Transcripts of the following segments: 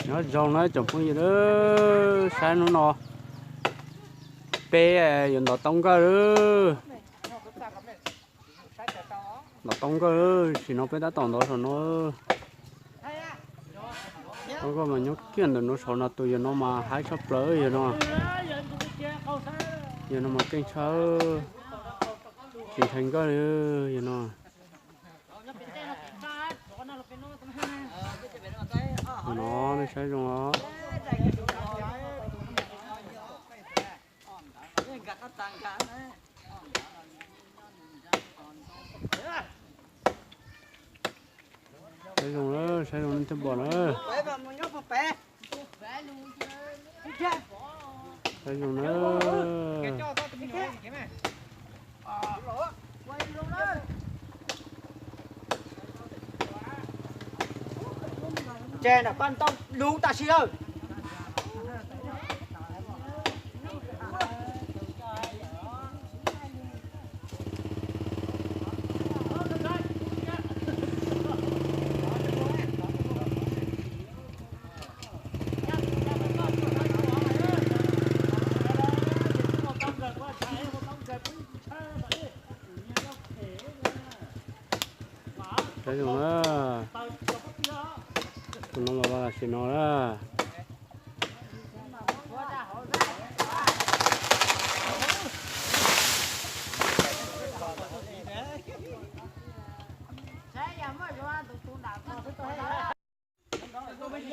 Nyob zoo na tsoom phooj ywg, saib hnub no peb yuav ntov tau nkawj lawm. Ntov tau nkawj, sim no peb tab tom ntov saum no. Tau nkawj mas nyob kiag ntawm no saum no, tus yawg no mas haib tshaj plaws yawg no. Yawg no mas keej tshaj, tsis ntshai nkawj li yawg no. No nej saib zoo os. Saib zoo na, saib zoo nej thiaj pom na. Saib zoo na. Ces nram paj ntoo lub tam sim lawm. Saib zoo na. Tus no los sim no na.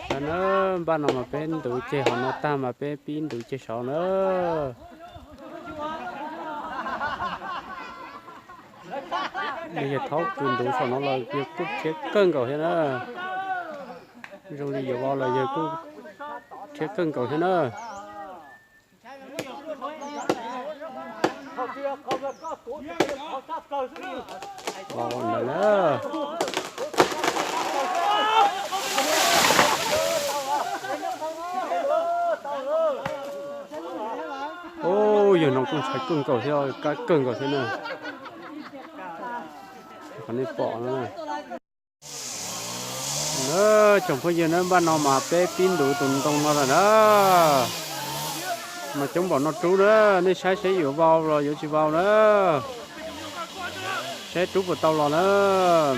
Saib na, npaj no mas peb ntuv ceg hauv no tag mas peb pib ntuv ceg saud na. Yawg thaub kws ntuv saum no los yawg kuj rhiab kawg nkaus thiab na. Zoo li yuav vau los yawg kuj rhiab kawg nkaus thiab na. Ub, yawg no kuj ntshai kawg nkaus thiab, kab kawg nkaus thiab na. Qhov nej pom no na. Tsoom phooj ywg na, npaj no mas peb pib ntuv tus ntoo no lawm na. Mas coob npaum no rub na, nej saib seb yuav vau los yuav tsis vau na. Saib rub puas tau los na.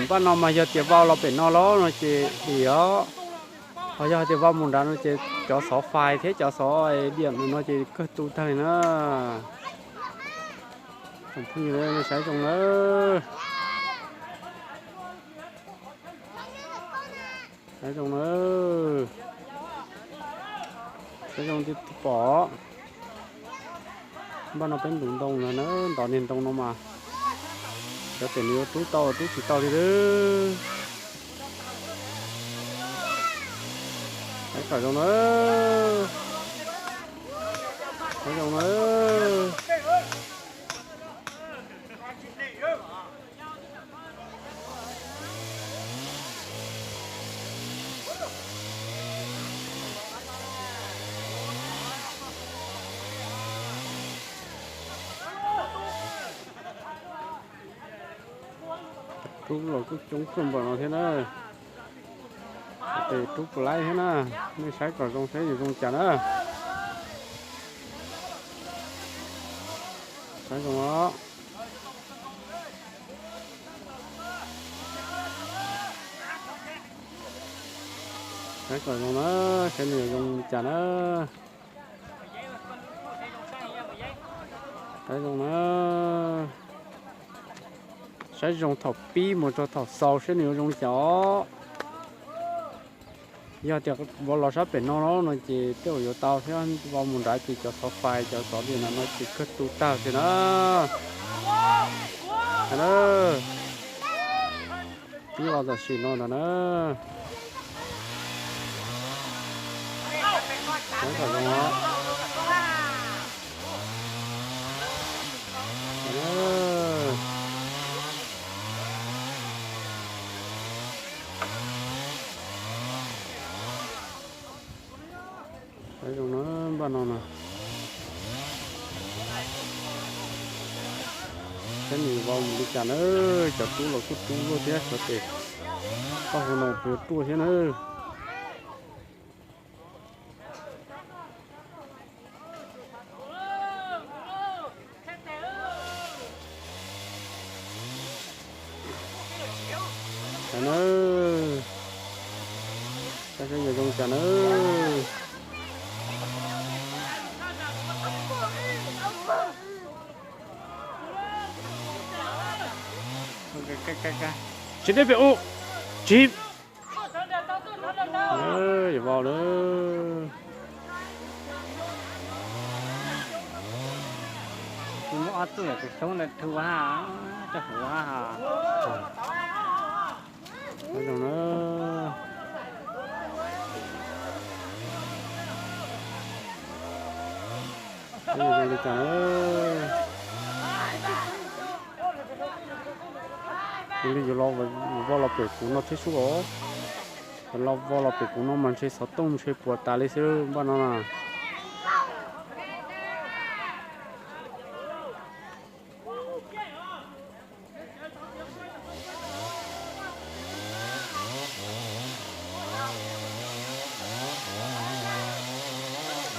Npaj no mas yog tias vau los pem no lawm no ces dim os. Ho yog hais tias vau mus nrad no ces cov xov fais thiab cov xov diam no ces kawg tu tag li na. Tsoom phooj ywg saib zoo na. Saib zoo na. Saib zoo thiaj pom. Npaj no peb ntuv ntoo no na, ntov niag ntoo no mas xyov tes nws yuav rub tau rub tsis tau li. Saib kom zoo na. Saib zoo na. Rub los kuj coob kawg npaum no thiab na. Tes rub puas laib thiab na. Nej saib kom zoo saib yuav zoo cas na. Saib zoo os. Saib kom zoo na, saib nws zoo li cas na. Saib zoo na. Saib zoo thaum pib mus rau thaum xaus saib nws yuav zoo li cas os. Yog tias vau los sab pem no no ces tej zaum yuav tau thiab, vau mus nrad ces cov xov fais cov xov diam no no ces kawg tu tag tiag na. Pib vau tam sim no ntag na. Saib kom zoo os. Saib zoo na, npaj no na. Saib nws vau mus li cas na, cov rub los kuj rub luaj thiab, xyov tes taub hau no puas yuav ruaj thiab na. Saib saib yuav zoo cas na. Tsis deb pem u, tsis. Yuav vau na. Muab ob tug yam tus xyoob ntawd thu ha, coj hauv ha. Zoo na. Li cas na? Tus li yuav los vau los pem kuv no thiab sub os. Yuav los vau los pem kuv no mas ntshe xov tooj ntshe puas tas li xwb npaj no na.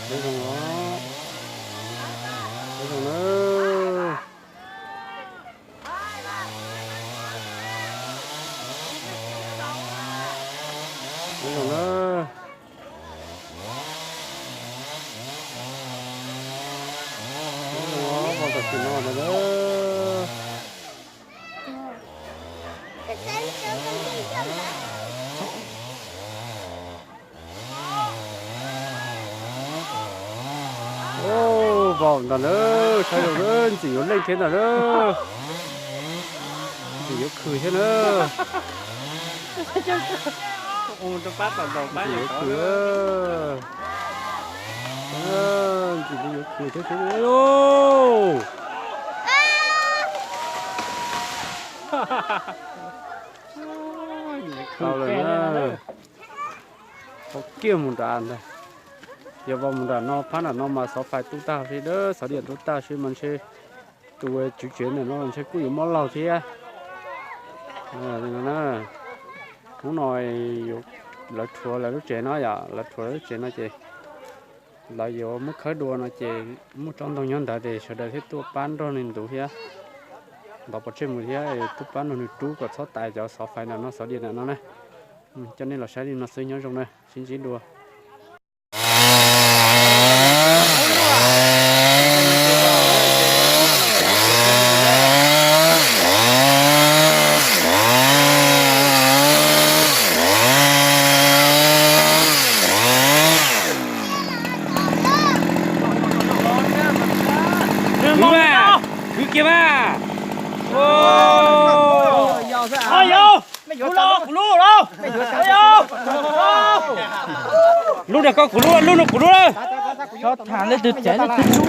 Peb zoo os. Peb zoo na. Peb zoo na. Peb zoo os, vau tam sim no ntag na. Vau ntag na, saib zoo na, ntxim yuav leej thiab ntag na. Ntxim yuav khwm thiab na. Ntxim yuav khwm. Ntxim li yuav khwm thiab thiab. Tau lawm na. Vau kiag mus nram ntag. Yog vau mus nram no, phab nram no mas xov fais tub tag si, xov diam tub tag si mas ntshe tus tswv tsev ntawm no ntshe kuj yuav mob laug thiab. Hnub no lawv rhuav lawv lub tsev no yom, lawv rhuav lawv lub tsev no ces lawv yuav muab khawb dua no ces muaj tsob ntoo nyob ntawd ces sawv daws thiaj tuaj pab nrog nws ntug thiab, ntov pov tseg mus thiab tuaj pab nrog nws rub kom txhob tais cov xov fais ntawm no, xov diam ntawm no na. Coj nej los saib li no xwb, nyob zoo na, sib ntsib dua. Khwv mas, khwv kiag mas. Lub no koj kuv lub, lub no kuv lub. Tham leej twg tsev leej twg lub.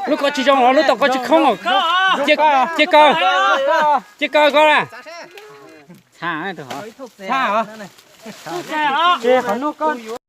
Lub ko tsis zoo os, lub tom ko tsis khoob os. Cia kaw, cia kaw koj na. Txha, txha os. Qhov no koj